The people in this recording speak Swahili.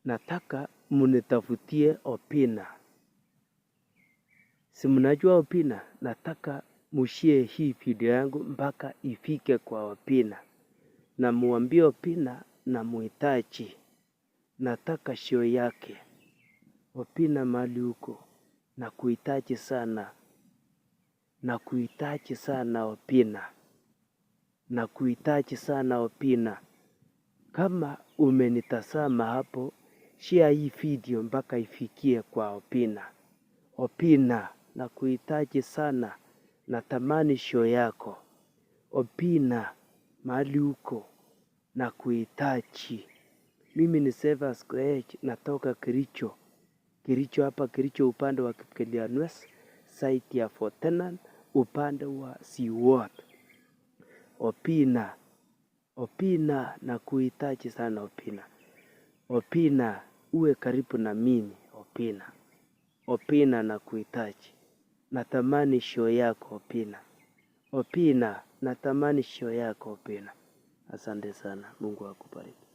Nataka munitafutie Opina. Si mnajua Opina? Nataka mushare hii video yangu mpaka ifike kwa Opina, na muambie Opina na muhitaji, nataka show yake. Opina mahali huko, nakuhitaji sana, nakuhitaji sana Opina, nakuhitaji sana Opina. Kama umenitazama hapo, share hii video mpaka ifikie kwa Opina. Opina, nakuhitaji sana, natamani show yako. Opina, mahali huko, nakuhitaji. Mimi ni Sevas Koech, natoka Kericho. Kericho hapa Kericho, upande wa Kipkelion West, site ya Fort Tenan, upande wa Siwot. Opina, Opina, nakuhitaji sana Opina. Opina, uwe karibu na mimi Opina. Opina, nakuhitaji. Natamani show yako Opina. Opina, natamani show yako Opina. Asante sana, Mungu akubariki.